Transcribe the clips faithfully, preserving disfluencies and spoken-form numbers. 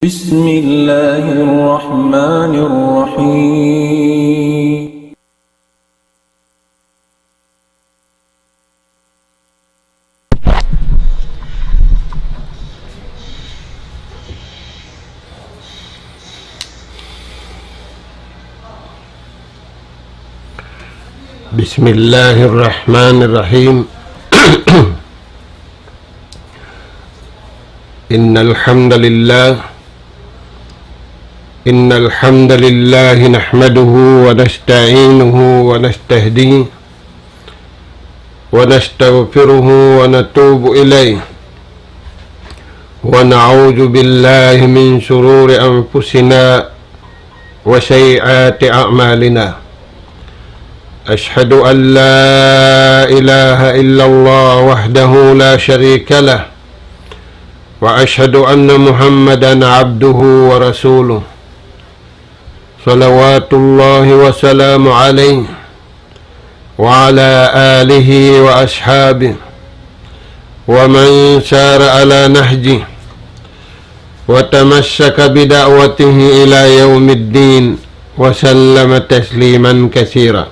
بسم الله الرحمن الرحيم. بسم الله الرحمن الرحيم. إن الحمد لله، إن الحمد لله نحمده ونستعينه ونستهديه ونستغفره ونتوب إليه، ونعوذ بالله من شرور أنفسنا وسيئات أعمالنا. أشهد أن لا إله إلا الله وحده لا شريك له، وأشهد أن محمدا عبده ورسوله، صلوات الله وسلامه عليه وعلى آله وأصحابه ومن سار على نهجه وتمسك بدعوته إلى يوم الدين وسلم تسليما كثيرا.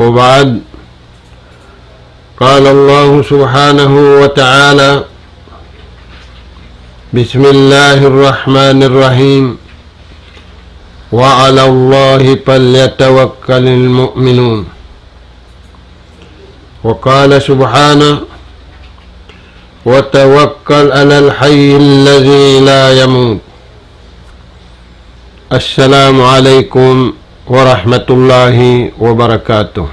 وبعد، قال الله سبحانه وتعالى: بسم الله الرحمن الرحيم. وعلى الله فليتوكل المؤمنون. وقال سبحانه: وتوكل على الحي الذي لا يموت. السلام عليكم ورحمة الله وبركاته.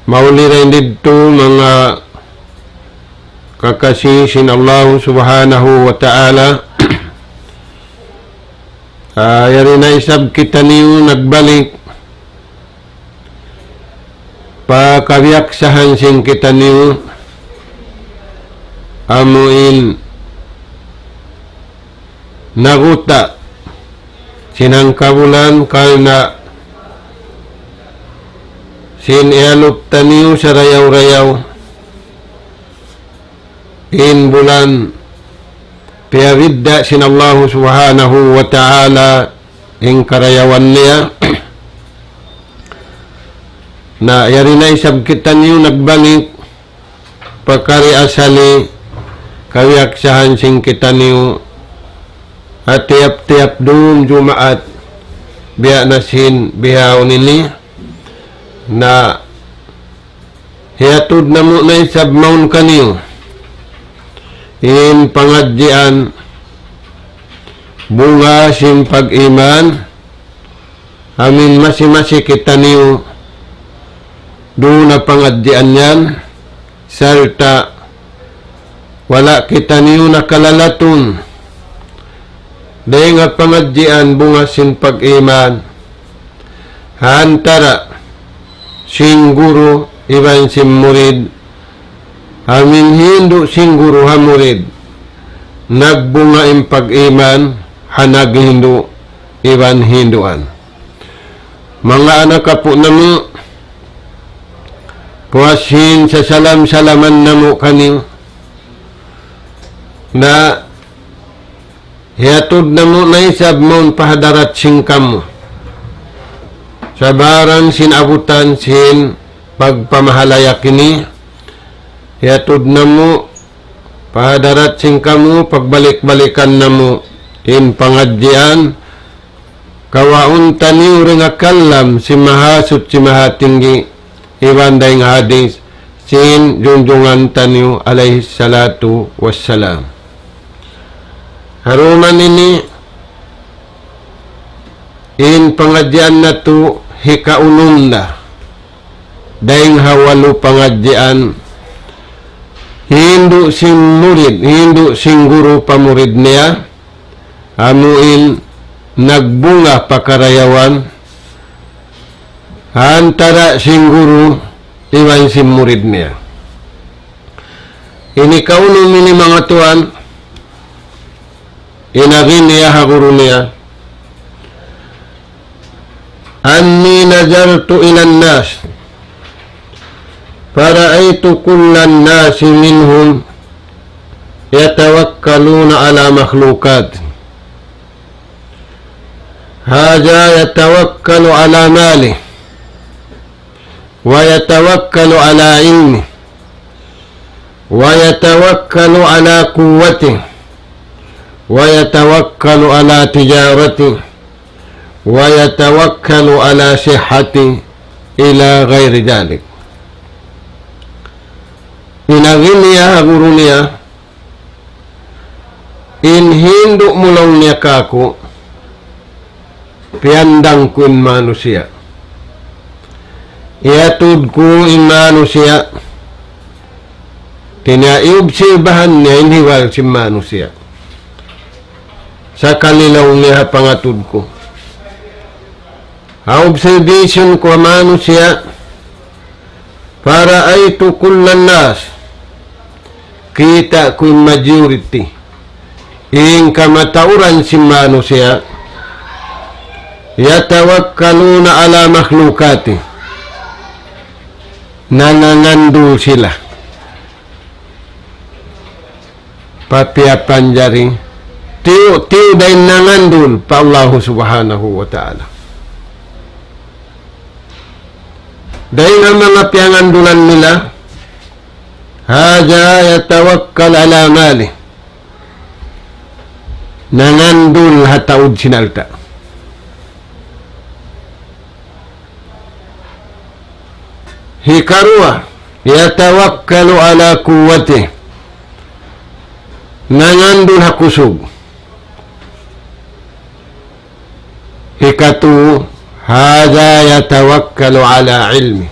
Mauli dayn didtu manga kakasi sin Allahu Subhanahu wa Ta'ala. Ah, yari na isab kitaniyu nagbalik pa kabiyaksahan sin kitaniyu, amuin naguta' sin hangkabulan karna' sin iyalup taniyu sarayaw-rayaw in bulan piyabidda' sin Allahu Subhanahu wa Ta'ala in karayawan niya. Na yari na isab kitaniyu nagbalik pa kari asali kawiyaksahan sin kitaniyu ha tiyap-tiyap dum Jumaat biya' na sin bihaun ini. Na hiyatud namu' na isab mawn kaniyu in pangadjian bunga sin pag-iman, amuin masi-masi kitaniyu duun ha pangadjian yan, sarta' wala' kitaniyu nakalalatun dayn ha pangadjian bunga sin pag-iman, ha antara' sin guru iban sin murid, amuin hindu' sin guru ha murid, nagbunga in pag-iman ha naghindu' iban hinduan. Manga anak apu' namu', puas sin sasalam-salaman namu' kaniyu, na hiyatud namu' na isab mawn pa hadarat sin kamu. Sabarang sin abutan sin pagpamahalayak ini, hiyatud namu' pa hadarat sin kamu, pagbalik-balikan namu' in pangadjian, kawaun taniyu dayn ha kalam sin Mahasuchi Mahatinggi, iban dayn ha hadis sin junjungan taniyu alayhi salatu wassalam. Ha dum ini, in pangadjian natu' hikaunum na dayn ha walu pangadjian, hindu' sin murid, hindu' sin guru pa murid niya, amuin nagbunga pa karayawan, ha antara' sin guru iban sin murid niya. Ini kaunum ini manga tuwan, in agi niya ha guru niya, أني نظرت إلى الناس فرأيت كل الناس منهم يتوكلون على مخلوقات. هذا يتوكل على ماله، ويتوكل على علمه، ويتوكل على قوته، ويتوكل على تجارته، ويتوكل على صحته، إلى غير ذلك. In agi niya ha guru niya, in hindu' mu laung niya kāku', piyandang ku in manusiya'. Iyatud ku in manusiya'. Hāti niya iyubsibahan niya in hibal sin manusiya'. Sakali laung niya ha pangatud ku. Ha observation ku ha manusiya', فرأيت كل الناس, kīta' ku in majority, in kamatauran sin manusiya', يتوكلون على مخلوقات, nangangandul sila pa piyapanjari, tiyu'-tiyu' dayn nangandul pa Allahu Subhanahu wa Ta'ala. Dayn ha manga piyangandulan nila, هذا يتوكل على ماله, nangandul ha taud sin alta'. Hikaruwa, يتوكل على قوته, nangandul ha kusug. Hikatu, هذا يتوكل على علمه,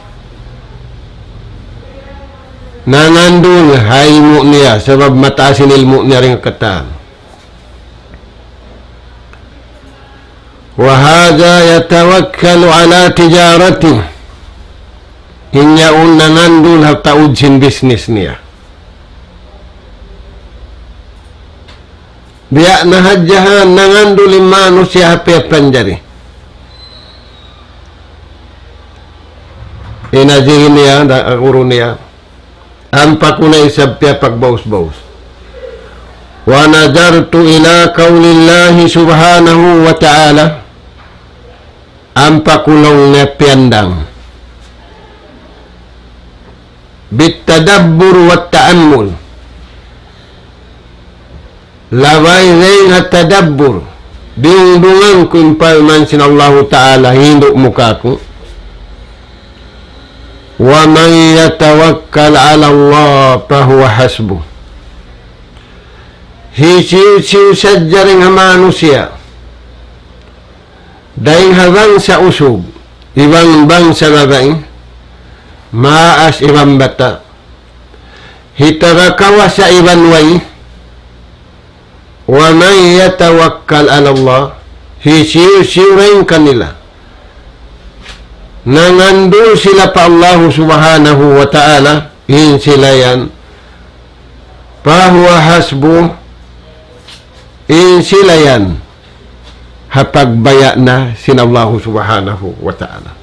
nangandul ha ilmu' niya, sabab mataas in ilmu' niya dayn ha katan. وهذا يتوكل على تجارته. In yaun nangandul ha taud sin business niya. Biya' na hadja ha nangandul in manusiya' ha piyapanjari. In agi niya, da-, guru niya. Ampa ku na isab piyapagbaus-baus. ونظرت إلى قول الله سبحانه وتعالى. Ampa ku laung niya piyandang. بالتدبر والتأمل. Labay dayn ha tadabbur, diyungdungan ku in parman sin Allahu Ta'ala, hindu' mu kāku'. ومن يتوكل على الله فهو حسبه. Hisiyu-siyu sadja dayn ha manusiya', dayn ha bangsa usug iban bangsa babai, maas iban bata', hitarakawa sa iban way, ومن يتوكل على الله, hisiyu-siyu dayn kanila nangandul sila pa Allahu Subhanahu wa Ta'ala, in sila yan, فهو حسبه, in sila yan, ha pagbaya' na sin Allahu Subhanahu wa Ta'ala.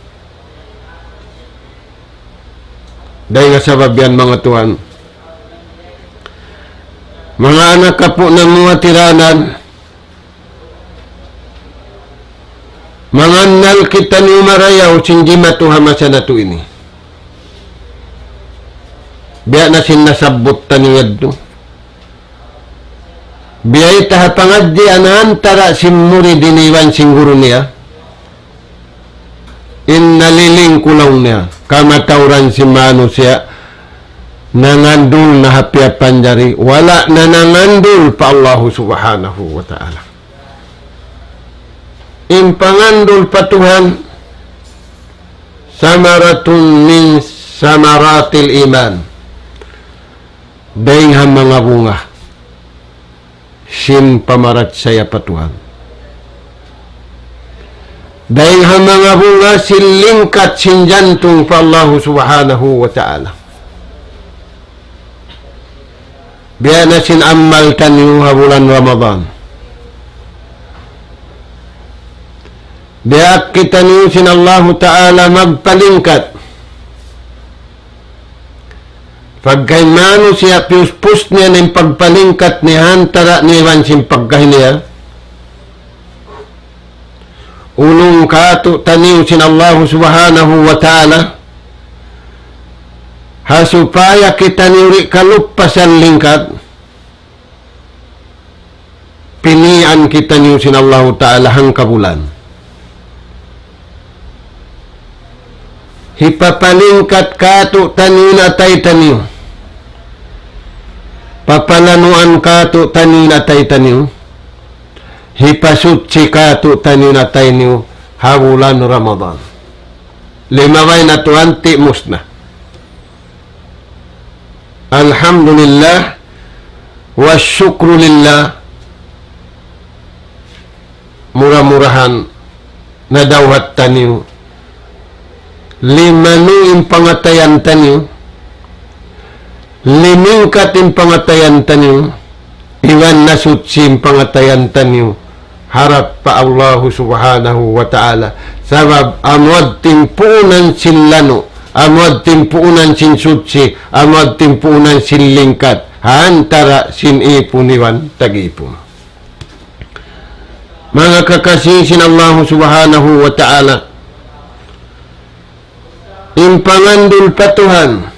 Dayn ha sabab yan, manga tuwan, manga anak apu' namu' ha tiranan, mangannal kitaniyu marayaw sin jimatu ha masa natu' ini. Biya' na sin nasabbut taniyu yadtu. Biyayta' ha pangadjian ha antara' sin murid ini iban sin guru niya. In naliling ku laung niya, kamatauran sin manusiya', nangandul na ha piyapanjari, wala' na nangandul pa Allahu Subhanahu wa Ta'ala. In pangandul pa Tuhan, ثمرة من ثمرات الإيمان. Dayn ha manga bunga sin pamarachaya pa Tuhan. Dayn ha manga bunga sin lingkat sin jantung pa Allahu Subhanahu wa Ta'ala. Biya' na sin amal taniyu ha bulan Ramadan. Diyaak kitaniyu sin Allahu Ta'ala magpalingkat. Pagkahi manusiya' piyuspus niya in pagpalingkat niya ha antara' niya iban sin pagkahi niya, ulung kātu'niyu sin Allahu Subhanahu wa Ta'ala, ha supaya kitaniyu di' kaluppasan lingkat, pinian kitaniyu sin Allahu Ta'ala hangkabulan. Hipapalingkat kātu'niyu in atay taniyu. Papalanuan kātu'niyu in atay taniyu. Hipasuchi kātu'niyu in atay niyu ha bulan Ramadan. Limabay na tuwan, timus na. Alhamdulillah, wa shukru lillah. Mura-murahan nadawhat taniyu, limanu in pangatayan taniyu, limingkat in pangatayan taniyu, iban nasuchi in pangatayan taniyu harap pa Allahu Subhanahu wa Ta'ala. Sabab amu yadtu in puunan sin lanu', amu yadtu in puunan sin suchi, amu yadtu in puunan sin lingkat ha antara' sin ipun iban tag-ipun. Manga kakasi sin Allahu Subhanahu wa Ta'ala, in pangandul pa Tuhan,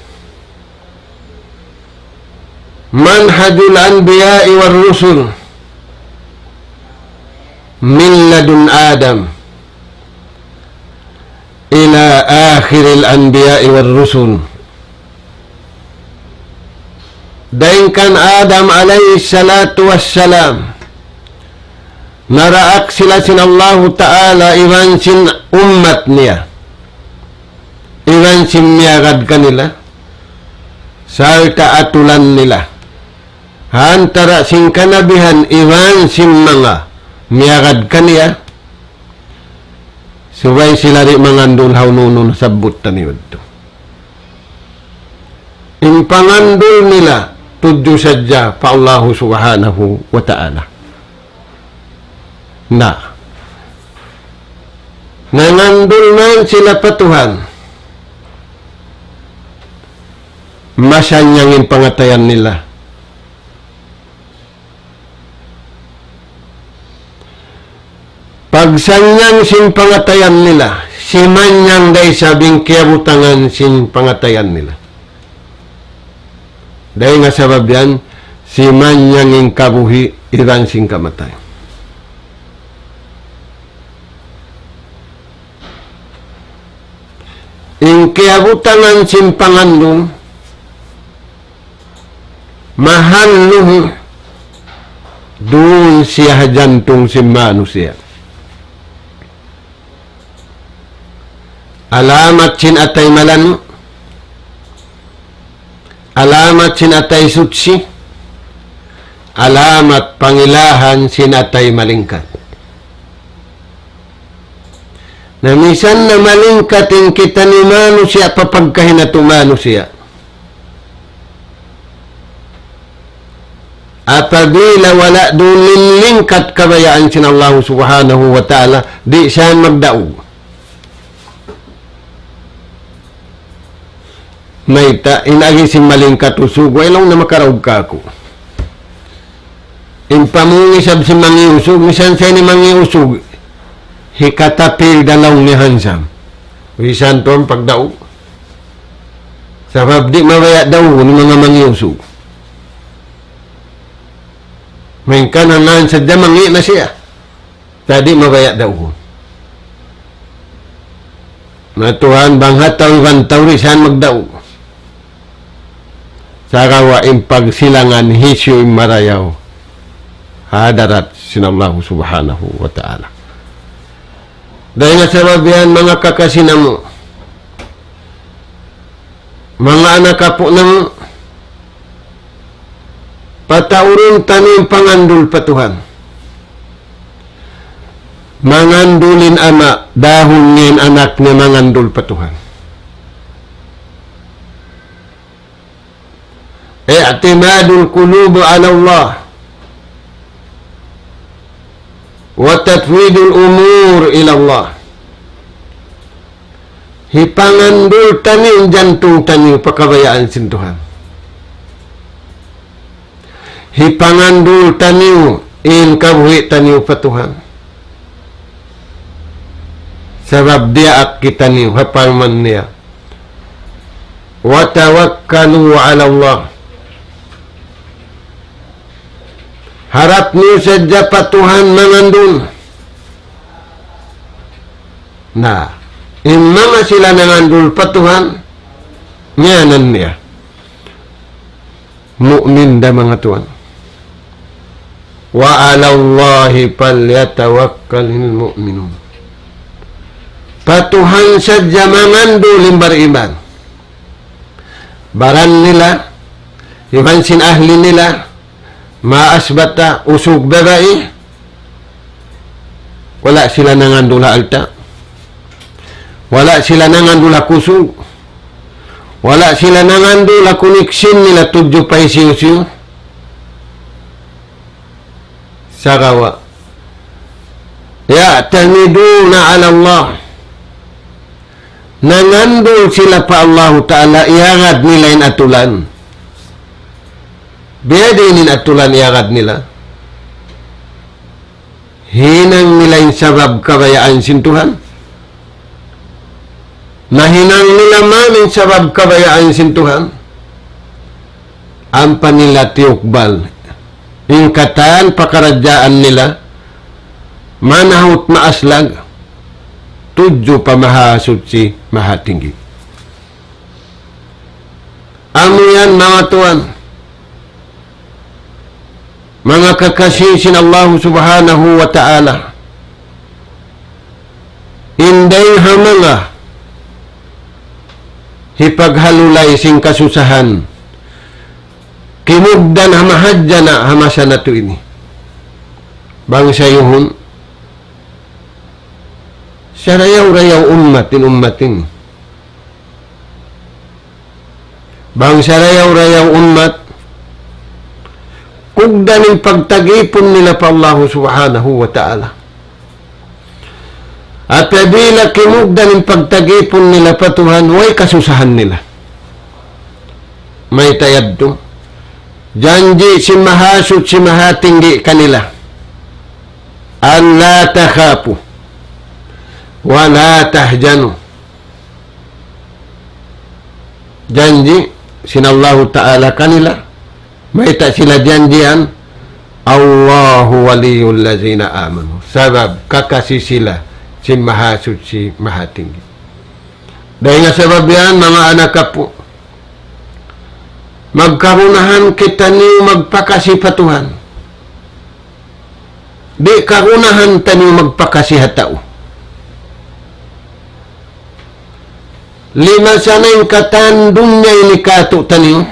منهج الأنبياء والرسل من لدن آدم إلى آخر الأنبياء والرسل. Dayn kan Adam alayhi salatu wassalam, naraak sila sin Allahu Ta'ala iban sin ummat niya, iban sin miyagad kanila, sarta' atulan nila ha antara' sin kanabihan iban sin manga miyagad kaniya, subay sila di' mangandul ha unu-unu nasabbut taniyu yadtu. In pangandul nila tudju sadja pa Allahu Subhanahu wa Ta'ala. Na, nangandul man sila pa Tuhan, masannyang in pangatayan nila. Pagsannyang sin pangatayan nila, simannyang da isab in kiyabutangan sin pangatayan nila. Dayn ha sabab yan, simannyang in kabuhi' iban sin kamatay. In kiyabutangan sin pangandul, mahalluhu duun siya ha jantung sin manusiya'. Alamat sin atay malanu', alamat sin atay suchi, alamat pangilahan sin atay malingkat. Na misan na malingkat in kitaniyu manusiya' pa pagkahi natu' manusiya', apabila wala' duun lingkat kabayaan sin Allahu Subhanahu wa Ta'ala, di' siya magdaug. Mayta', in agi sin malingkat usug, way laung na makaraug kāku'. In pamung isab sin mangi' usug, misan sa ini mangi' usug, hikatapil da laung niya hansam. Misan tuwan pagdaug. Sabab di' mabaya' daugun in manga mangi' usug. Malayngkan hanaan sadja mangi' na siya. Sa' di' mabaya' daugun. Na tuwan, bang ha tau iban tau di' sa magdaug. Sagawa' in pagsilangan hisiyu in marayaw ha hadarat sin Allahu Subhanahu wa Ta'ala. Dayn ha sabab yan, manga kakasi namu', manga anak apu' namu', pataurun taniyu in pangandul pa Tuhan. Mangandul in ama', dahun niya in anak niya mangandul pa Tuhan. اعتماد القلوب على الله وتفويض الأمور إلى الله. Hipangandul taniyu in jantung taniyu pa kabayaan sin Tuhan. Hipangandul taniyu in kabuhi' taniyu pa Tuhan. Sabab diyaak kitaniyu ha parman niya. وتوكلوا على الله. Harap niyu sadja pa Tuhan mangandul. Na, in manga sila nangandul pa Tuhan, ngiyanan niya. Mu'min da manga tuwan. وعلى الله فليتوكل المؤمنون. Pa Tuhan sadja mangandul in bariman. Baran nila, iban sin ahli nila, maas bata', usug babai, wala' sila nangandul ha alta'. Wala' sila nangandul ha kusug. Wala' sila nangandul ha koneksyon nila tudju pa hisiyu-siyu. Sagawa'. يعتمدون على الله. Nangandul sila pa Allahu Ta'ala, iyagad nila in atulan. Biyadiin in atulan iyagad nila? Hinang nila in sabab kabayaan sin Tuhan. Nahinang nila man in sabab kabayaan sin Tuhan. Ampa nila tiyukbal in katan pakaradjaan nila, manahut maaslag, tudju pa Mahasuchi, Mahatinggi. Amu yan, manga tuwan, manga kakasi sin Allahu Subhanahu wa Ta'ala. In dayng ha manga hipaghalulay sin kasusahan, kimugdan ha mahadjana' ha masa natu' ini. Bang sayuhun, sarayaw-rayaw ummat in ummat ini. Bang sarayaw-rayaw ummat, kugdan in pagtagipun nila pa Allahu Subhanahu wa Ta'ala. Apabila kimugdan in pagtagipun nila pa Tuhan, way kasusahan nila. Mayta' yadtu? Janji' sin Mahasuchi Mahatinggi kanila. ألا تخافوا ولا تحزنوا. Janji' sin Allahu Ta'ala kanila, mayta' sila janjian, الله ولي الذين آمنوا. Sabab kakasi sila sin Mahasuchi Mahatinggi. Dayn ha sabab yan, manga anak apu', magkagunahan kitaniyu magpakasi pa Tuhan. Di' kagunahan taniyu magpakasi ha tau. Lima sana in katan dunya ini katu' taniyu.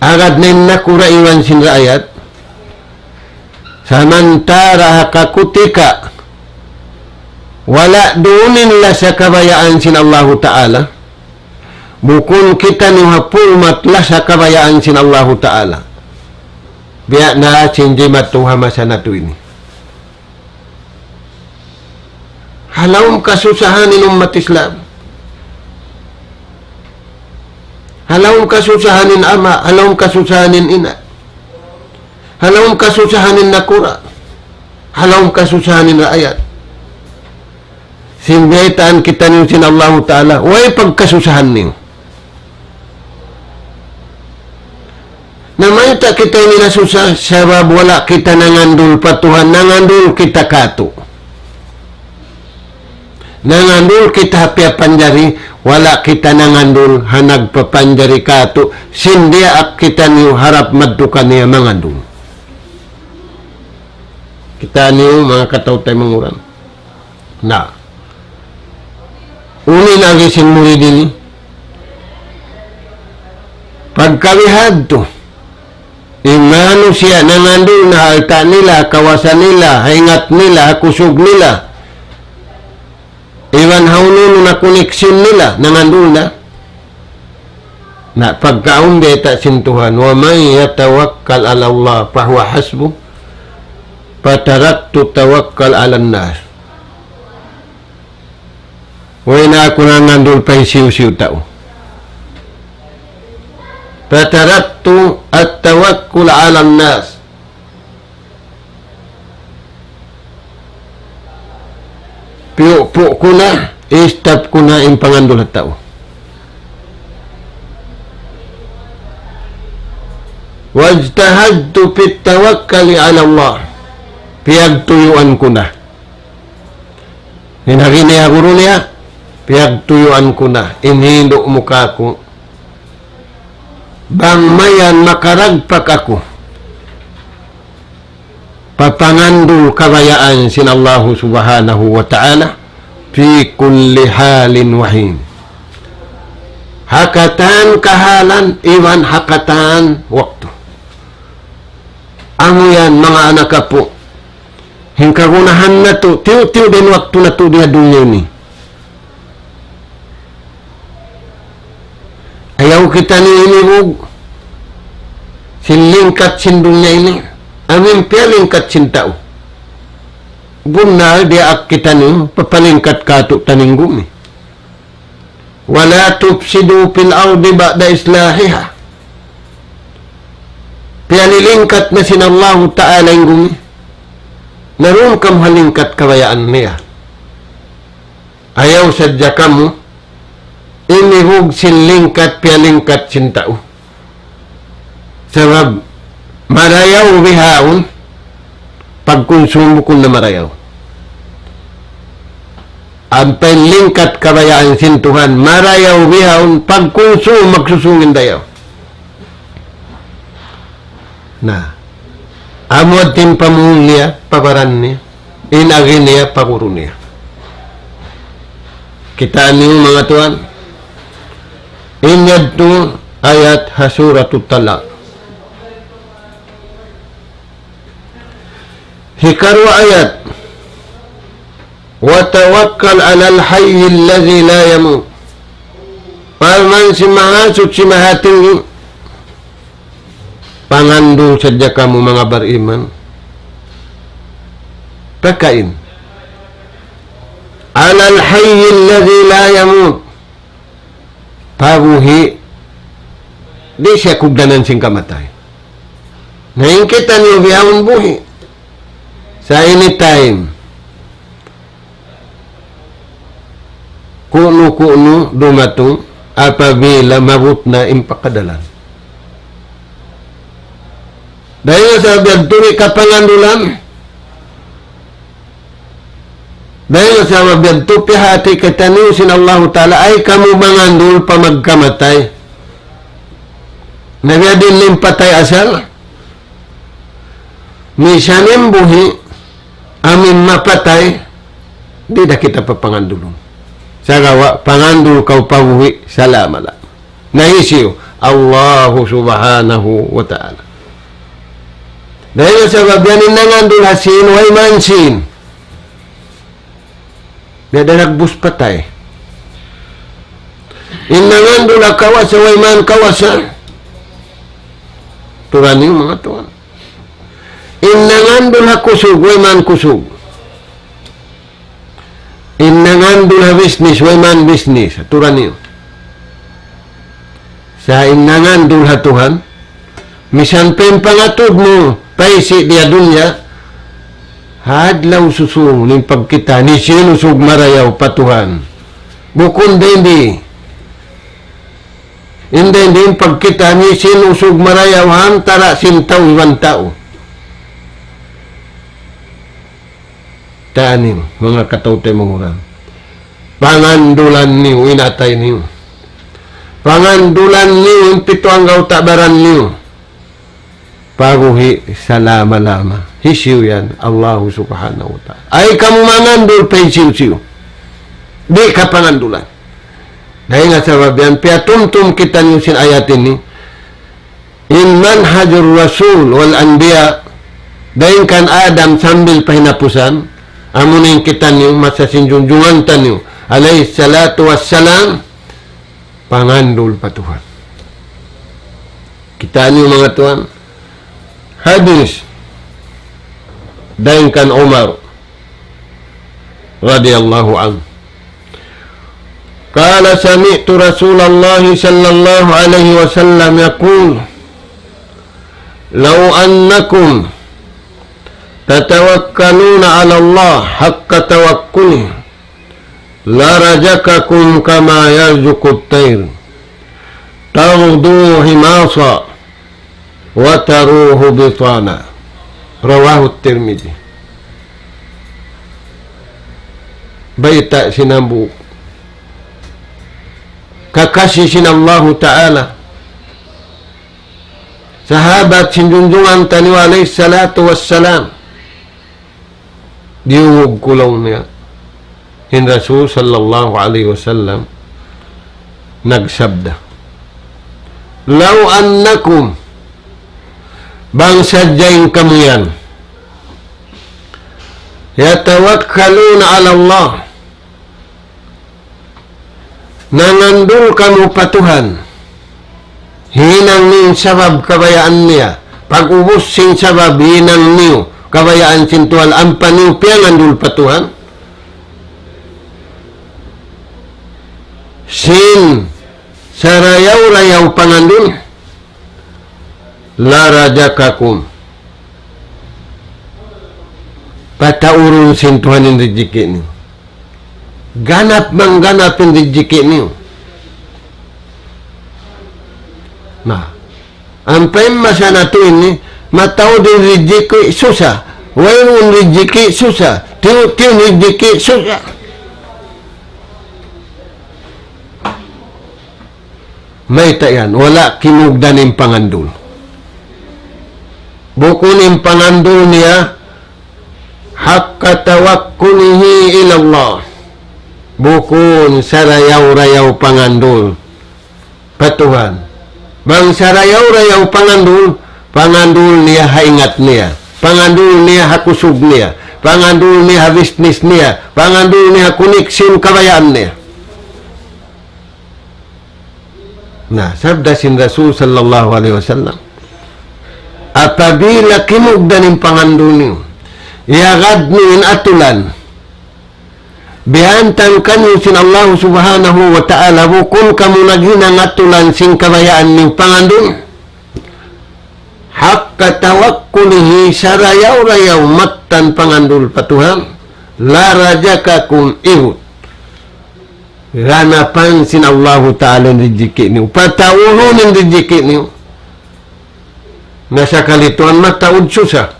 Agad na in nakura' iban sin raayat. Samantara' ha kakutika', wala' duun in lasa kabayaan sin Allahu Ta'ala. Bukun kitaniyu ha pulmat lasa kabayaan sin Allahu Ta'ala. Biya' na sin jimatu ha masa natu' ini. Ha lawm kasusahan in ummat Islam. Ha lawm kasusahan in ama', ha lawm kasusahan in ina'. Ha lawm kasusahan in nakura'. Ha lawm kasusahan in raayat. Sin biyaytaan kitaniyu sin Allahu Ta'ala, way pagkasusahan niyu. Na mayta' kita ini nasusa, sabab wala' kita nangandul pa Tuhan, nangandul kita katu'. Nangandul kita ha piyapanjari, wala' kita nangandul ha nagpapanjari katu', sin diyaak kitaniyu harap madtu kaniya mangandul. Kitaniyu manga kataw-taymanghuran. Na. Unu in agi sin murid ini? Pagkabihadtu, in manusiya' nangandul na ha alta' nila, kawasa nila, ha ingat nila, ha kusug nila, iban ha unu-unu na koneksyon nila, nangandul na. Na pagkaun biyayta' sin Tuhan, ومن يتوكل على الله فهو حسبه فتركت التوكل على الناس. Way na aku nangandul pa hisiyu-siyu tau. فتركت التوكل على الناس. Piyupu' ku na, istop ku na in pangandul ha tau. واجتهدت في التوكل على الله. Piyagtuyuan ku na. In agi niya guru niya, piyagtuyuan ku na, in hindu' mu kāku'. Bang mayan makaragpak aku pa pangandul kabayaan sin Allahu Subhanahu wa Ta'ala, في كل حال وحين. Ha katan kahalan, iban ha katan waktu. Amu yan, manga anak apu'. In kagunahan natu', tiyu'-tiyu' da in waktu natu' di ha dunya ini. Ayaw kitaniyu inibug sin lingkat sin dunya ini, amu in piyalingkat sin tau. Bunnal diyaak kitaniyu, papalingkat kātu'niyu in gumi. ولا تفسدوا في الأرض بعد إصلاحها. Piyalilingkat na sin Allahu Ta'ala in gumi. Na duun kamu ha lingkat kabayaan niya. Ayaw sadja kamu inibug sin lingkat piyalingkat sin tau. Sabab marayaw bihaun pagkunsum, bukun na marayaw. Ampa in lingkat kabayaan sin Tuhan, marayaw bihaun pagkunsum, magsusung in dayaw. Na, amu yadtu in pamung niya pa baran niya, in agi niya pa guru niya. Kitaa niyu, manga tuwan, in yadtu ayat ha Suratut Talaq. Hikaruwa ayat, وتوكل على الحي الذي لا يموت. Parman sin Mahasuchi Mahatinggi, pangandul sadja kamu manga bariman. Pakain. على الحي الذي لا يموت. Pa buhi', di' siya kugdanan sin kamatay. Na in kitaniyu bihaun buhi'. Sa' anytime, kunu-kunu dumatung, apabila maabut na in pagkadalan. Dayn ha sabab yadtu di' kapangandulan. Dayn ha sabab yadtu piyahāti kitaniyu sin Allahu Ta'ala, ayaw kamu mangandul pa magkamatay. Na biya' diin in patay asal. Misan in buhi', amu in mapatay, di' da kita papangandulun. Sagawa' pangandul kaw pa buhi' salama-lama. Na hisiyu? Allahu Subhanahu wa Ta'ala. Dayn ha sabab yan in nangandul ha sīn, way man sīn. Biya' da nagbus patay. In nangandul ha kawasa, way man kawasa. Aturan niyu, manga tuwan. In nangandul ha kusug, way man kusug. In nangandul ha bisnis, way man bisnis. Aturan niyu. Sa' in nangandul ha Tuhan, misan pa in pangatud mu, paisi' di ha dunya, ha adlaw susūngun in pagkita' niyu sin usug marayaw pa Tuhan. Bukun dayn di. In dayn di in pagkita' niyu sin usug marayaw ha antara' sin tau iban tau. Taniyu, manga kataymanghuran. Pangandulan niyu in atay niyu. Pangandulan niyu in pitu anggawta' baran niyu. Pa buhi' salama-lama. Hisiyu yan? Allahu Subhanahu wa Ta'ala. Ayaw kamu mangandul pa hisiyu-siyu. Di' kapangandulan. Dayn ha sabab yan, piyatumtum kitaniyu sin ayat ini. In manhajur rasul wal anbiya, dayn kan Adam sambil pa hinapusan, amu in kitaniyu masa sin junjungan taniyu, alayhi salatu wassalam, pangandul pa Tuhan. Kitaniyu manga tuwan, hadis dayn kan Umar, radiyallahu anhu. قال: سمعت رسول الله صلى الله عليه وسلم يقول: لو أنكم تتوكلون على الله حق توكله لرزقكم كما يرزق الطير تغدو خماصا وتروح بطانا. رواه الترمذي. Bayta' sin hambuuk kakasi sin Allahu Ta'ala. Sahabat sin Junjungan taniyu alayhi salatu wassalam. Diyungug ku laung niya in Rasul sallallahu alayhi wasallam nagsabda, لو أنكم, bang sadja in kamu yan, يتوكلون على الله, nangandul kamu pa Tuhan, hinang niyu in sabab kabayaan niya. Pag'ubus sin sabab hinang niyu kabayaan sin Tuhan, ampa niyu piyangandul pa Tuhan sin sarayaw-rayaw pangandul, لرزقكم, pataurun sin Tuhan in rijiki' niyu. Ganap mangganap in rijiki' niyu. Na, ampa in masa natu' ini, mataud in rijiki' susa. Wayruun rijiki' susa. Tiyu'-tiyu' in rijiki' susa. Mayta' yan, wala' kimugdan in pangandul. Bukun in pangandul niya, حق توكله إلى الله. Bukun sarayaw-rayaw pangandul pa Tuhan. Bang sarayaw-rayaw pangandul, pangandul niya ha ingat niya, pangandul niya ha kusug niya, pangandul niya ha bisnis niya, pangandul niya ha koneksyon kabayaan niya. Na, sabda sin Rasul sallallahu alayhi wasallam, apabila kimugdan in pangandul niyu, iyagad niyu in atulan, biyantang kaniyu sin Allah subhanahu wa ta'ala, bukun kamu naghinang atulan sin kabayaan niyu pangandul, حق توكله, sarayaw-rayaw mattan pangandul pa Tuhan, لرزقكم, iyut ganapan sin Allahu Ta'ala in rijiki' niyu. Pataurun in rijiki' niyu. Na sakali tuwan mataud susa.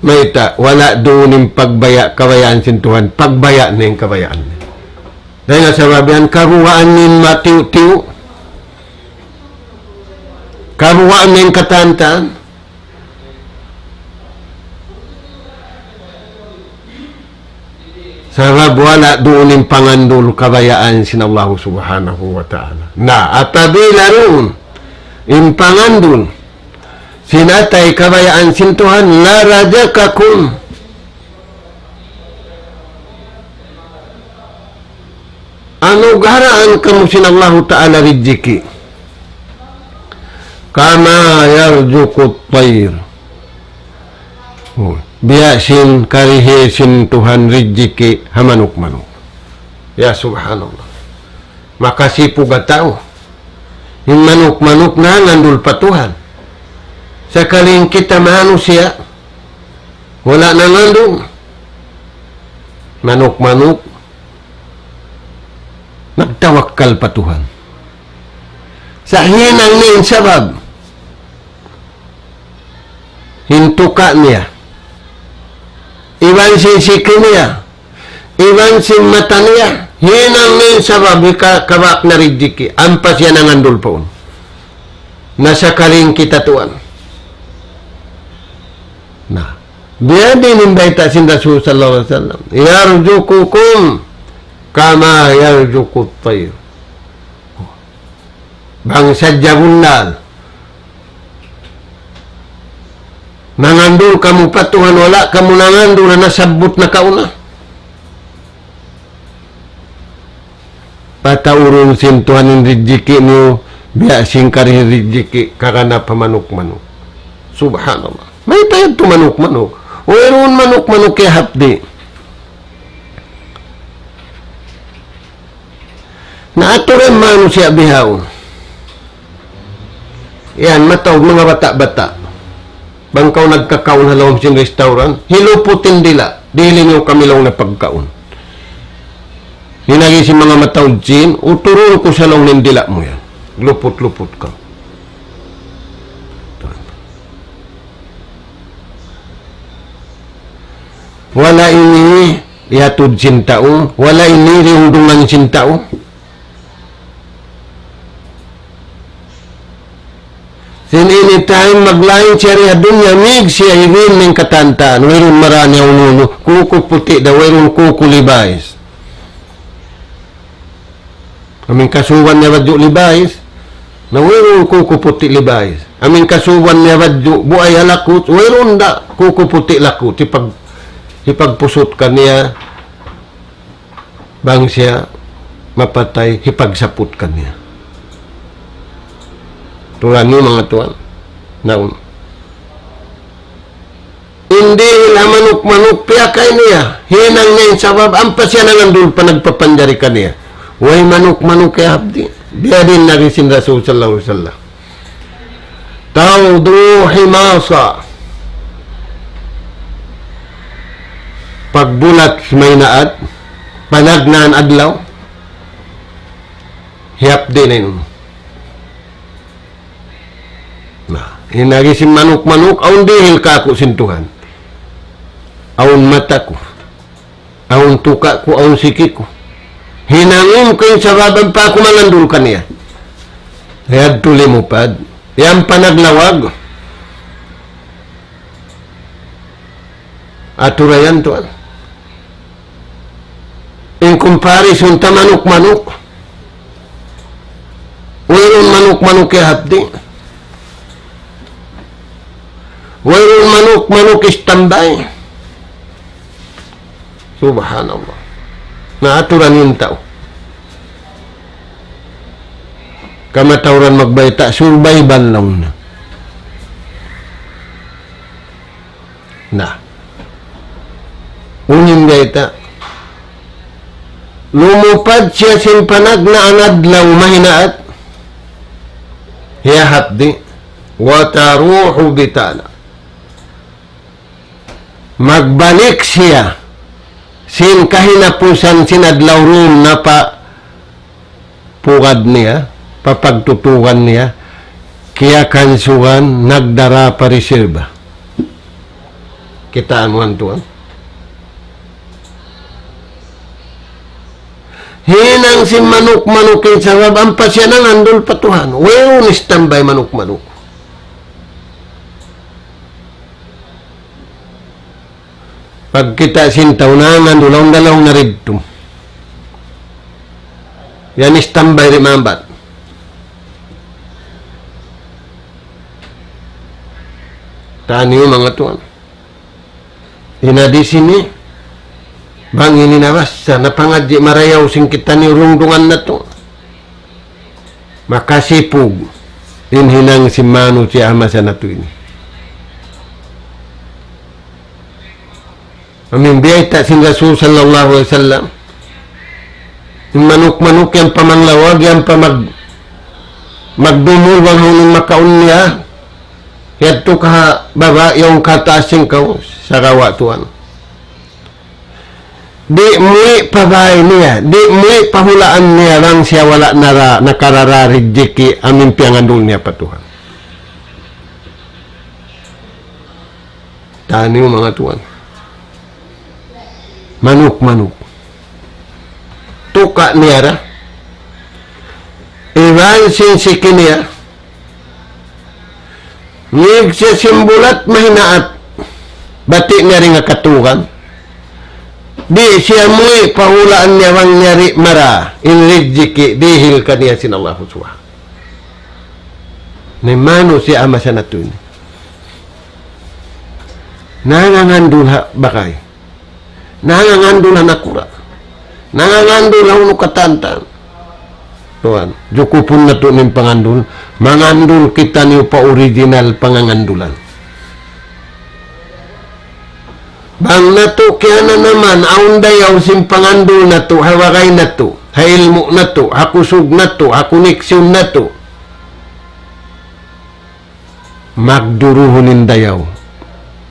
Mayta', wala' duun in pagbaya' kabayaan sin Tuhan. Pagbaya' na in kabayaan niya. Dayn ha sabab yan, karuwaan in matiyu'-tiyu'. Karuwaan in katantan. Sabab wala' duun in pangandul kabayaan sin Allah subhanahu wa ta'ala. Na, apabila duun in pangandul sin atay kabayaan sin Tuhan, لرزقكم. Anugaraan kamu sin Allahu Ta'ala rijiki'. كما يرزق الطير. Oh, biya' sin karihi sin Tuhan rijiki' ha manuk-manuk. Ya subhanallah. Makasipu' ga tau. In manuk-manuk nangandul pa Tuhan. Sakali in kita manusiya', wala' nangandul. Manuk-manuk nagtawakkal pa Tuhan. Sa' hinang niya in sabab. In tuka' niya. Iban sin siki niya. Iban sin mata niya. Hinang niya in sabab hika-, kabak na rijiki'. Ampa siya nangandul pa unu. Na sakali in kita tuwan. Na. Biya' diin in bayta' sin Rasul sallallahu alayhi wasallam. يرزقكم كما يرزق الطير. Bang sadja bunnal. Nangandul kamu pa Tuhan, wala' kamu nangandul, na nasabbut na kauna. Pataurun sin Tuhan in rijiki' niyu, biya' sin karihi rijiki' karna' pa manuk-manuk. Subhanallah. Mayta' yadtu manuk-manuk? Wayruun manuk-manuk ya hapdi'. Na aturan manusiya' bihaun. Yan, mataud manga bata'-bata'. Bang kaw nagkakaun ha lawm sin restaurant, hiluput in dila'. Dihili niyu kami laung na pagkaun. In agi sin manga mataud sin, uturun ku sa laung in dila' mu yan. Luput-luput kaw. Wala' ini iyatud sin tau, wala' ini riyungdungan sin tau. Sin ini time maglain siya di ha dunya, mig siya hiwin ning katantan, wayruun marā niya unu-unu, kuku puti' da, wayruun kuku Levi's. Amu in kasuban niya badju' Levi's, na wayruun kuku puti' Levi's. Amu in kasuban niya badju' buaya Lacoste, wayruun da kuku puti' Lacoste, hipag-, hipagpusut kaniya, bang siya mapatay, hipagsaput kaniya. Turan niyu manga tuwan. Naun. Hindi hila manuk-manuk piyakay niya. Hinang niya in sabab, ampa siya nangandul pa nagpapanjari kaniya. Way manuk-manuk ya abdi. Biya' diin na rin sin Rasul sallallahu alayhi wasallam. Tawdu himasa. Pagbulat maynaat, panagnaan adlaw, hiyapdi na in unu. Na, in agi sin manuk-manuk, awn dihil kāku' sin Tuhan. Awn mata ku. Awn tuka' ku, awn siki ku. Hinangun ku in sabab ampa aku mangandul kaniya. Yadtu limupad. Yan pa naglawag. Aturayan tuwan. In comparison ta manuk-manuk. Wayruun manuk-manuk ya hapdi. Wayruun manuk-manuk istambay. Subhanallah. Na aturan in tau. Kamatauran magbayta', survival laung na. Na. Unu in bayta'? Lumupad siya sin panagnaan adlaw mahinaat. Hiyahapdi. Wa taruhu bitana. Magbalik siya sin kahinapusan sin adlaw duun na pa pugad niya, pa pagtutugan niya, kiyakansugan, nagdara pa reserba. Kitaa niyu tuwan. Hinang sin manuk-manuk in sabab ampa siya nangandul pa Tuhan. Wayruun istambay manuk-manuk. Pagkita' sin tau nangandul, laung da laung na didtu. Yan istambay di' mambat. Taniyu manga tuwan. Ina di sini, bang ini nabassa, napangadji' marayaw sin kitaniyu rungdungan natu'. Makasipug in hinang sin manusiya' ha masa natu' ini. Amu in biyayta' sin Rasul sallallahu alayhi wasallam. In manuk-manuk yan pa manglawag, yan pa mag-, magdumul bang hawnu in makaun niya. Yadtu ka ha baba', yaun ka ha taas sin kaw, sarawa' tuwan. Di' muwi' pa bāy niya, di' muwi' pa hulaan niya bang siya wala' nara-, nakarara rijiki' amu in piyangandul niya pa Tuhan. Taniyu manga tuwan. Manuk-manuk. Tuka' niya ra. Iban sin siki niya. Ngig siya sin bulat mahinaat. Bati' niya ri nga katugan. Di' siya muwi' pa hulaan niya bang niya di' mara. In rijiki' dihil kaniya sin Allah Subhanahu. Na in manusiya' ha masa natu' ini. Nangangandul ha bagay. Nangangandul ha nakura'. Nangangandul ha unu katantan. Tuwan, jukupun natu' in pangandul. Mangandul kitaniyu pa original pangangandulan. Bang natu' kiyananaman, awn dayaw sin pangandul natu', ha bagay natu'. ha ilmu' natu', ha kusug natu', ha koneksyon natu'. Magduruhun in dayaw,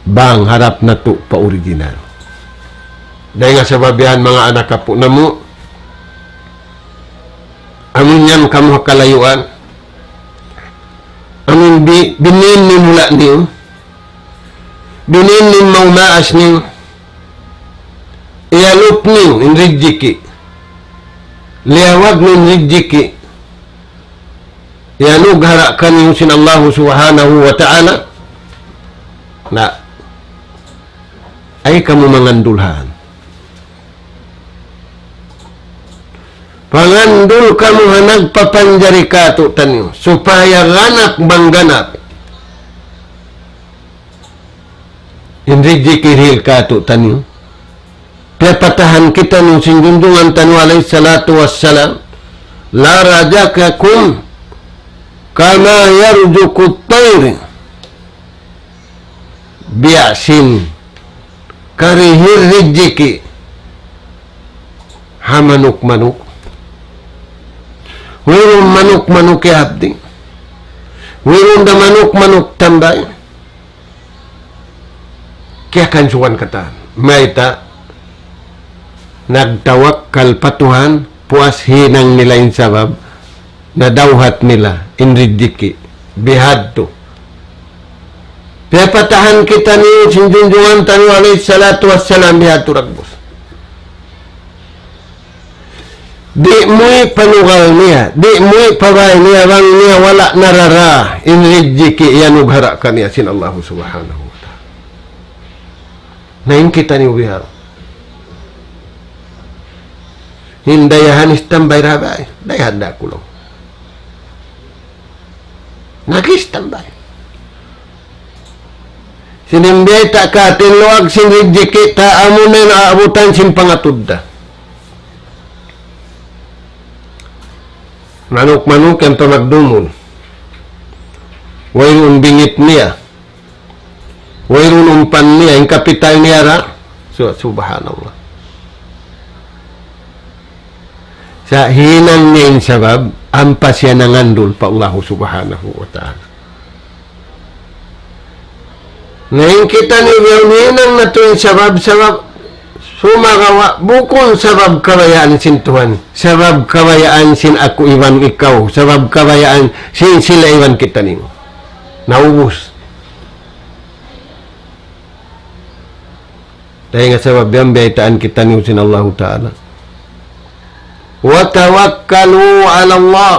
bang harap natu' pa original. Dayn ha sabab yan, manga anak apu' namu', amun yan kamu ha kalayuan, amun bi-, binin niyu in hula' niyu, binin niyu in maumaas niyu, iyalup niyu in rijiki', liyawag niyu in rijiki', iyanughara' kaniyu sin Allahu Subhanahu wa Ta'ala. Na, ayaw kamu mangandul han. Pangandul kamu ha nagpapanjari kātu'niyu, supaya ganap bang ganap in rijiki' dihil kātu'niyu. Piyapatahan kitaniyu sin junjungan taniyu alayhi salatu wassalam, لرزقكم كما يرزق الطير. Biya' sin karihil rijiki' ha manuk-manuk. Wayruun manuk-manuk iyahap di'. Wayruun da manuk-manuk tambay. Kiyakansuwan katan. Mayta'? Nagtawakkal pa Tuhan, puas hinang nila in sabab, nadawhat nila in rijiki'. Bihadtu. Piyapatahan kitaniyu sin junjungan taniyu alayhi salatu wassalam, bihadtu dagbus. Di' muwi' pa lugal niya, di' muwi' pa bāy niya, bang niya wala' narara in rijiki' iyanughara' kaniya sin Allahu Subhanahu wa Ta'ala. Na in kitaniyu bihaun. In dayahan istambay ra bāy, dayahan da kulaw. Nag-istambay. Sin in biyayta' katu' in luwag sin rijiki' ta, amu na in aabutan sin pangatud ta. Manuk-manuk yan pa magdumul. Wayruun bingit niya. Wayruun umpan niya, in kapital niya ra. Su-, subhanallah. Sa' hinang niya in sabab, ampa siya nangandul pa Allahu Subhanahu wa Ta'ala. Na in kitaniyu bihaun hinang natu' in sabab, sabab sumagawa' bukun sabab kabayaan sin Tuhan, sabab kabayaan sin aku iban ikaw, sabab kabayaan sin sila iban kitaniyu. Naubus. Dayn ha sabab yan, biyaytaan kitaniyu sin Allahu Ta'ala. وتوكلوا على الله.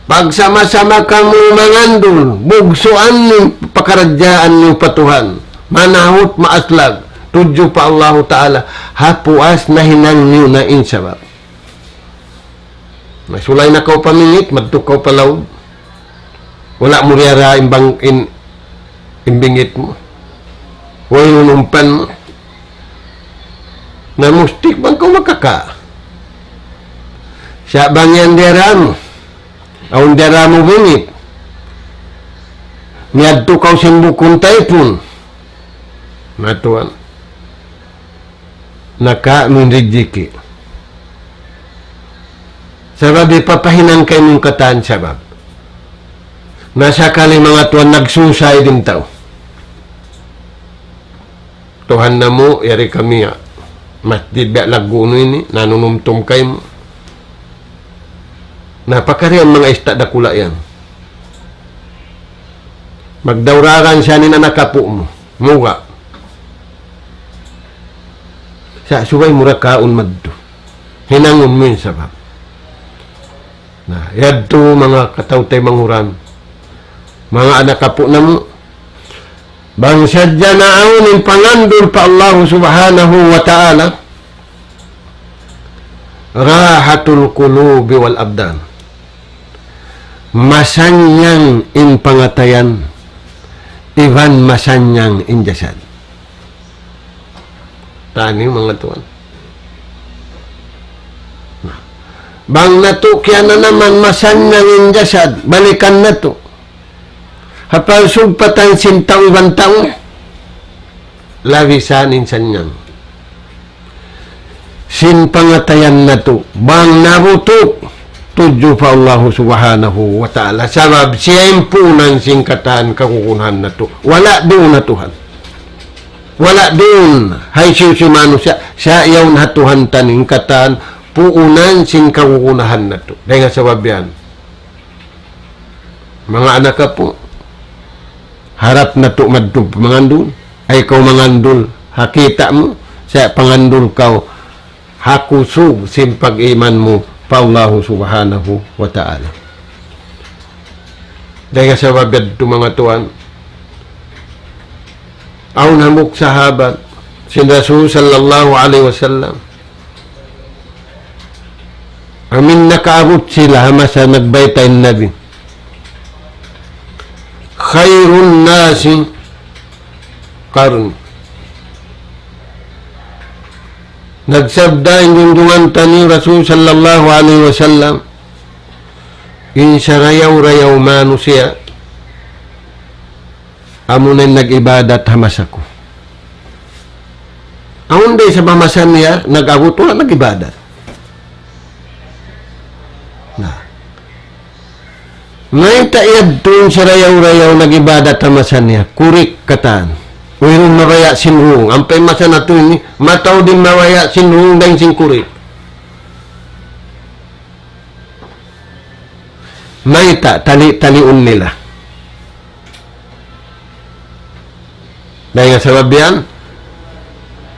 Pagsama-sama kamu mangandul, bugsuan niyu pakaradjaan niyu pa Tuhan. Manahut maaslag, tudju pa Allahu Ta'ala, ha puas nahinang niyu na in sabab. Masulay na kaw pa mingit, madtu kaw pa laug. Wala' mu diyara in bang-, in, in bingit mu. Wayruun umpan mu. Na mustik bang kaw makaka'. Sa' bang yan diyara mu, awn diyara mu bingit. Miyadtu kaw sin bukun taypun. Na tuwan. Naka' mu in rijiki'. Sabab hipapahinang kaymu in katan sabab. Na sakali manga tuwan nagsusay in tau. Tuhan namu', yari kami ha masjid biya' laggu' unu ini, nanunumtum kaymu. Na pakari in manga ista' dakula' yan. Magdauraran siya in anak apu' mu. Muga. Sa' subay mu ra kaun madtu. Hinangun mu in sabab. Na, yadtu manga kataw-taymanghuran. Manga anak apu' namu'. Bang sadja naawn in pangandul pa Allahu Subhanahu wa Ta'ala. راحة القلوب والأبدان. Masannyang in pangatayan, iban masannyang in jasad. Tani manga tuwan. Na, bang natu' kiyananaman masannyang in jasad, balikan natu'. Ha pagsugpatan sin tau iban tau, labi sa in sannyang. sin pangatayan natu', bang nabutuk, tudju pa Allahu Subhanahu wa Ta'ala. Sabab siya in puunan sin katan kagunahan natu'. Wala' duun ha Tuhan. Wala' duun ha hisiyu-siyu manusiya', sa' yaun ha Tuhan ta in katan puunan sin kagunahan natu'. Dayn ha sabab yan, manga anak apu', harap natu' madtu mangandul. Ay kaw mangandul ha kita' mu, sa' pangandul kaw ha kusug sin pag-iman mu pa Allahu Subhanahu wa Ta'ala. Dayn ha sabab yadtu, manga tuwan, awn hambuuk sahabat sin Rasul sallallahu alayhi wasallam, amuin nakaabut sila ha masa nagbayta' in Nabi, خير الناس قرني. Nagsabda in junjungan taniyu Rasul sallallahu alayhi wasallam, in sarayaw-rayaw manusiya', amuna in nag-ibadat ha masa ku. Awn da isab ha masa niya, nag-abut, wala' nag-ibadat. Na. Mayta' yadtu in sarayaw-rayaw nag-ibadat ha masa niya, kurik katan. Wayruun mabaya' sin rung. Ampa in masa natu' ini, mataud in mabaya' sin rung dayn sin kurik. Mayta', tali-taliun nila. Dayn ha sabab yan,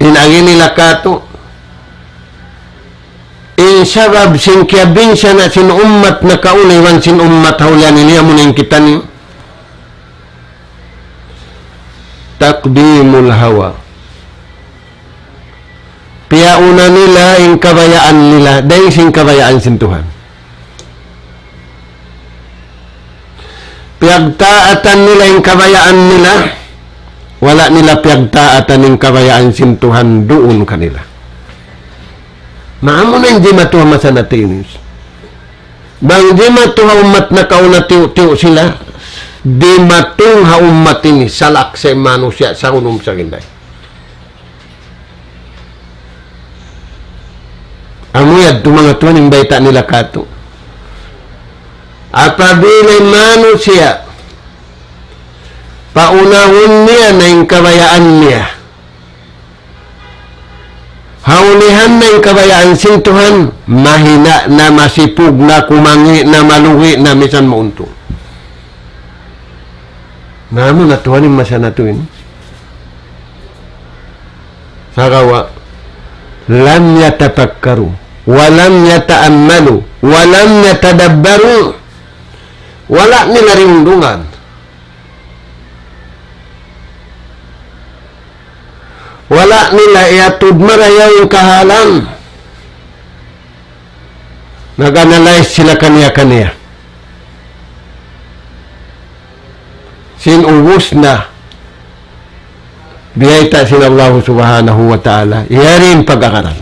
in agi nila katu', in sabab sin kiyabinsana' sin ummat nakauna iban sin ummat ha ulihan ini, amuna in kitaniyu, تقديم الهوى. Piyauna nila in kabayaan nila dayn sin kabayaan sin Tuhan. Piyagtaatan nila in kabayaan nila, wala' nila piyagtaatan in kabayaan sin Tuhan duun kanila. Na amuna in jimatu ha masa natu' ini. Bang jimatu ha ummat nakauna tiyu'-tiyu' sila, dimatung ha ummat ini, salak sa manusiya' sa unum sa ginday. Amu yadtu manga tuwan in bayta' nila katu'. Apabila in manusiya', paunahun niya na in kabayaan niya, ha ulihan na in kabayaan sin Tuhan, mahina na, masipug na, kumangi' na, malugi na, misan mauntung. Na amuna tuwan in masa natu' ini. Sagawa', لم يتفكروا ولم يتأملوا ولم يتدبروا. Wala' nila rindungan. Wala' nila iyatud marayaw in kahalan. Nag-analyze sila kaniya-kaniya. Sin ubus na, biyayta' sin Allahu Subhanahu wa Ta'ala, yari in pag-agaran.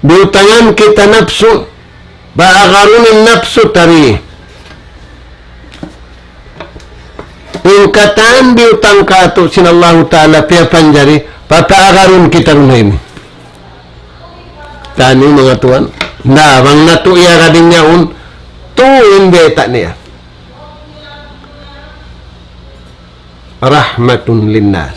Biyutangan kita napsu, paagarun in napsu tari. In katan biyutang katu' sin Allahu Ta'ala piyapanjari, papaagarun kita run ini. Tani manga tuwan. Na, bang natu' iyagad in yaun, tu in beta' niya. رحمة للناس.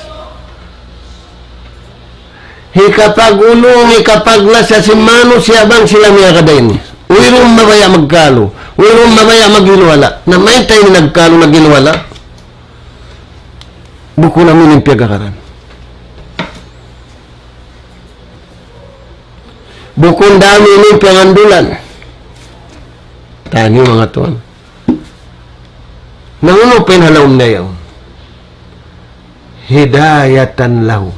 Hikapagulung, hikapaglasa sin manusiya' bang sila miyagad ini. Wayruun mabaya' magkalu. Wayruun mabaya' maghiluhala'. Na mayta' ini nagkalu, naghiluhala'? Bukun amu in piyag-agaran. Bukun da amu in piyangandulan. Tani manga tuwan. Na unu pa in ha lawm niya yaun? هداية لهم.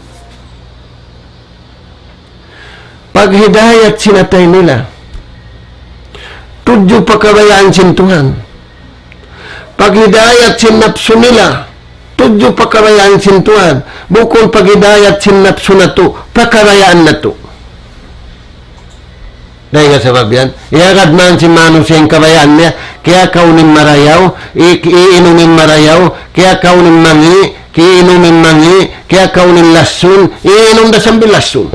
Paghidayat sin atay nila tudju pa kabayaan sin Tuhan. Paghidayat sin napsu nila tudju pa kabayaan sin Tuhan. Bukun paghidayat sin napsu natu' pa kabayaan natu'. Dayn ha sabab yan, iyagad man sin manusiya' in kabayaan niya, kiyakaun in marayaw, i-, iinum in marayaw, kiyakaun in mangi', kiinum in mangi', kiyakaun in lassun, iinum da sambil lassun.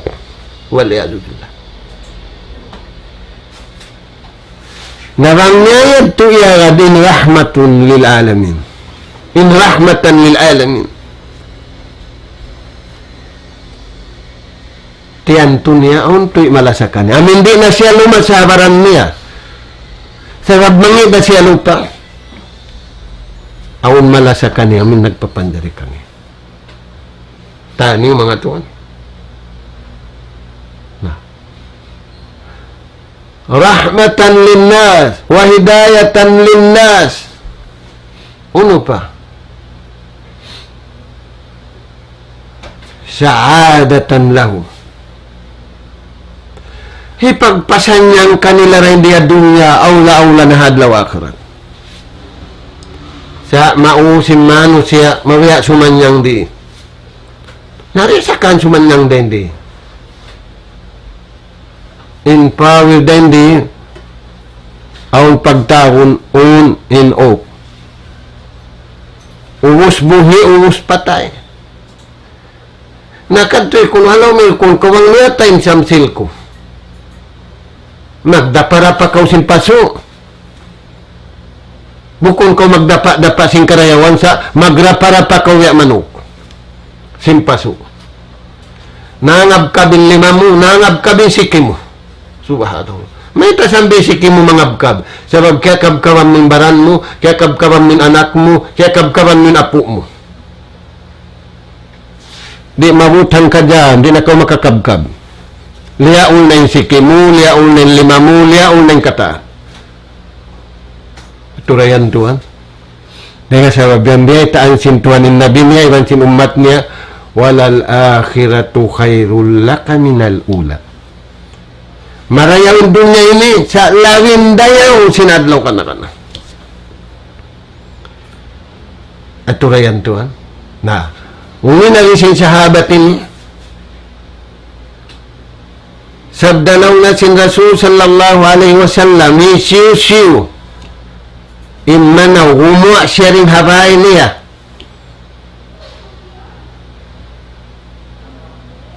والعياذ بالله. Na bang niya yadtu iyagad in rahmatun lil alamin. In rahmatan lil alamin. Tiyantu niya awn tuy malasa kaniya. Amin di' na siya lumat ha baran niya. Sabab mangi' da siya lupa. Awn malasa kaniya, amin nagpapanjari kaniya. Tani manga tuwan. Na. رحمة للناس وهداية للناس. Unu pa? سعادة لهم. Hipagpasannyang kanila dayn di ha dunya, awla-awla na ha adlaw akhirat. Sa' mausin manusiya', mabiya' sumannyang di. Nari sa kan sumannyang dayn di. In power dayn di, awn pagtawagun on and off. Ubus buhi', ubus patay. Na kadtu kunu' halaw mi kun kawang niya time samsil ku. Magdapa-dapa kaw sin pasu'. Bukun kaw magdapa-dapa sin karayawan sa' magrapa-rapa kaw ya manuk. Sin pasu'. Nangabkab in lima mu, nangabkab in siki mu. Subhanallah. Mayta' sambil siki mu mangabkab? Sabab kiyakabkaban mu in baran mu, kiyakabkaban mu in anak mu, kiyakabkaban mu in apu' mu. Di' mabutang ka dyan, di' na kaw makakabkab. Liyaun na in siki mu, liyaun na in lima mu, liyaun na in katan. Turayan tuwan. Dayn ha sabab yan, biyaytaan sin Tuhan in Nabi niya, iban sin ummat niya, وللآخرة خير لك من الأولى. Marayaw in dunya ini, sa' lawin dayaw sin adlaw kana-kana. Aturayan tuwan. Na, unu in agi sin sahabat ini, sabda laung niya sin Rasul sallallahu alayhi wasallam, hisiyu-siyu in manaw gumuwa' siya dayn ha bay niya,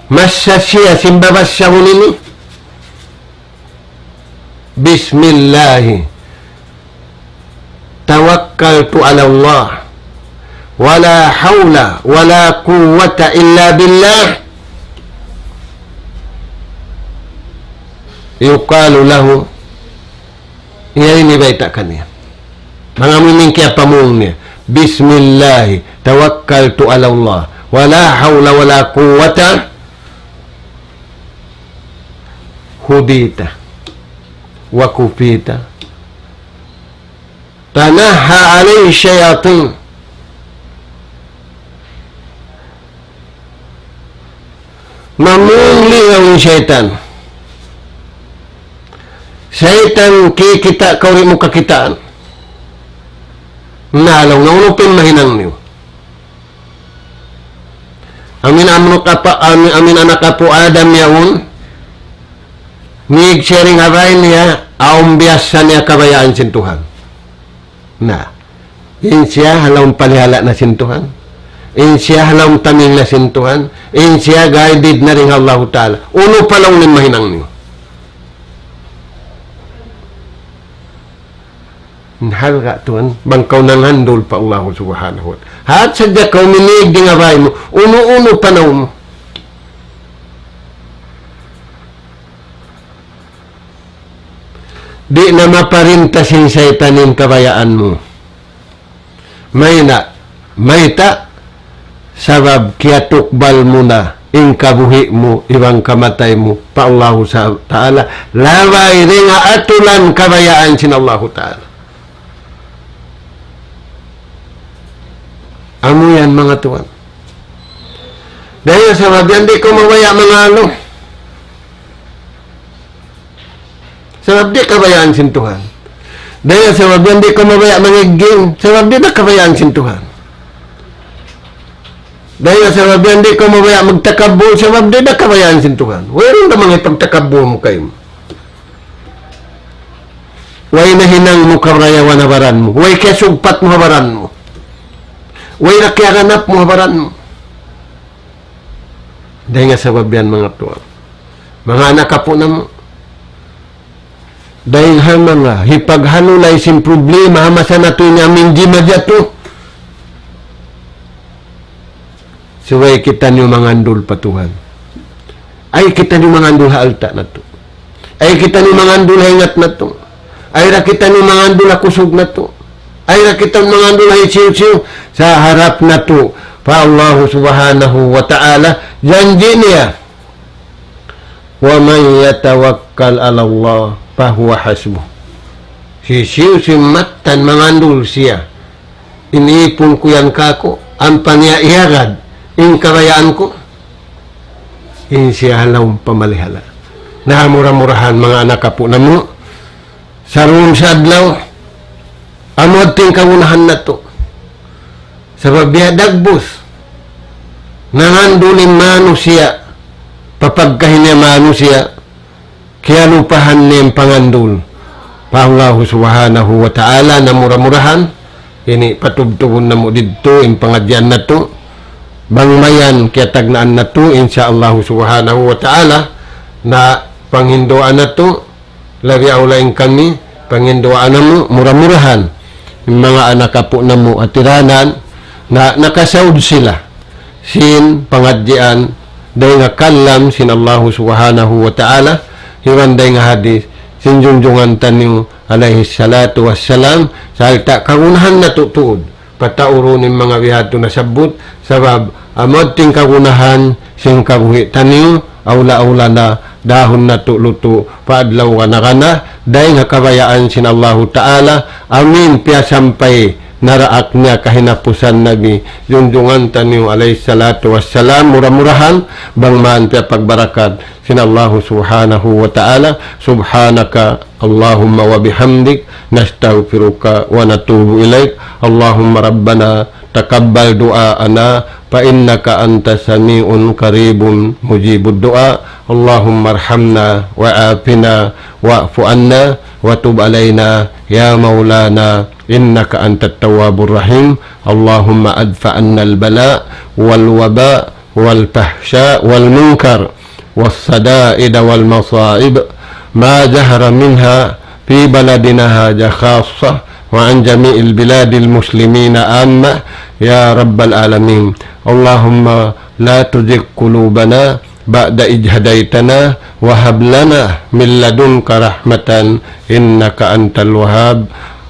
massa siya sin babassahun ini, بسم الله توكلت على الله ولا حول ولا قوة إلا بالله يقال له, iya ini bayta' kaniya. Manga mu'min kiyapamung niya, بسم الله توكلت على الله ولا حول ولا قوة هديت وكفيت تنحى عليه الشياطين. Mamung liyaw in saytan. Saytan, kikita' kaw di' mu kakitaan. Na laung niya, unu pa in mahinang niyu? Amin anak apa-, amin, amin anak apu' Adam yaun, mīg siya dayn ha bay niya, awn biyassa niya kabayaan sin Tuhan. Na, in siya ha lawm palihala' na sin Tuhan. In siya ha lawm taming na sin Tuhan. In siya guided na dayn ha Allahu Ta'ala. Unu pa laung niya in mahinang niyu? Halga' tuwan, bang kaw nanghandul pa Allahu Subhanahu wa Ta'ala. Hat sadja kaw minīg dayn ha bay mu, unu-unu panaw mu. Di' na maparinta sin saytan in kabayaan mu. Mayna', mayta', sabab kiyatukbal mu na in kabuhi' mu iban kamatay mu pa Allahu sa-, Ta'ala, labay dayn ha atulan kabayaan sin Allahu Ta'ala. Amu yan, manga tuwan. Dayn ha sabab yan, di' kaw mabaya' mangalu. Sabab di' kabayaan sin Tuhan. Dayn ha sabab yan di' kaw mabaya' mangigging. Sabab di' da kabayaan sin Tuhan. Dayn ha sabab yan di' kaw mabaya' magtakabbul. Sabab di' da kabayaan sin Tuhan. Wayruun da manga pagtakabbul mu kaymu. Way nahinang mu karayawan ha baran mu. Way kiyasugpat mu ha baran mu. Way na kiyaganap mu ha baran mu. Dayn ha sabab yan, manga tuwan. Manga anak apu' namu'. Dayn ha manga hipaghalulay sin problema ha masa natu' ini amin di' majatu. Subay kitaniyu mangandul pa Tuhan. Ay kitaniyu mangandul ha alta' natu'. Ay kitaniyu mangandul ha ingat natu'. Ay da kitaniyu mangandul ha kusug natu'. Ay da kitaniyu mangandul ha hisiyu-siyu. Sa harap natu' pa Allahu Subhanahu wa Ta'ala. Janji' niya. ومن يتوكل على الله فهو حسبه. Hisiyu-siyu mattan mangandul siya. In ipun ku yan kāku', ampa niya iyagad in kabayaan ku, in siya ha lawm pamalihala. Na mura-murahan manga anak apu' namu', sarung sa adlaw, amu yadtu in kagunahan natu'. Sabab biya' dagbus, nangandul in manusiya', papagkahi niya manusiya', kiyalupahan niya in pangandul pa Allahu Subhanahu wa Ta'ala. Na mura-murahan, ini patubtubun namu' didtu in pangadjian natu'. Bang mayan kiyatagnaan natu', insya Allahu Subhanahu wa Ta'ala, na panghinduan natu', labi awla in kami, panghinduan namu', mura-murahan in manga anak apu' namu' hatiranan, na nakasaud sila sin pangadjian dayn ha kalam sin Allahu Subhanahu wa Ta'ala, iban dayn ha hadis sin junjungan taniyu alayhi salatu wassalam, sarta' kagunahan natu' tuud pataurun in manga biya' hādtu nasabbut, sabab amu yadtu in kagunahan sin kabuhi' taniyu, awla-awla na dahun natu' lutu' pa adlaw gana-gana, dayn ha kabayaan sin Allahu Ta'ala, amin piyasampay naraak niya kahinapusan Nabi, junjungan taniyu alayhi salatu wassalam, mura-murahan, bang man piyapagbarakat sin Allahu Subhanahu wa Ta'ala. سبحانك اللهم وبحمدك، نستغفرك ونتوب إليك. اللهم ربنا تقبل دعاءنا، فإنك أنت سميع قريب مجيب الدعاء. اللهم ارحمنا وعافنا واعف عنا وتب علينا يا مولانا، إنك أنت التواب الرحيم. اللهم ادفع عنا البلاء والوباء والفحشاء والمنكر والشدائد والمصائب ما ظهر منها في بلدنا هذا خاصة، وعن جميع البلاد المسلمين عامة، يا رب العالمين. اللهم لا تزغ قلوبنا بعد إذ هديتنا وهب لنا من لدنك رحمة إنك أنت الوهاب.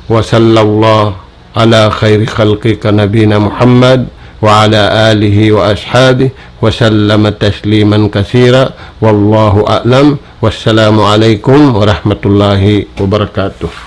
وصلى الله على خير خلقك نبينا محمد وعلى آله وأصحابه وسلم تسليما كثيرا. والله أعلم. والسلام عليكم ورحمة الله وبركاته.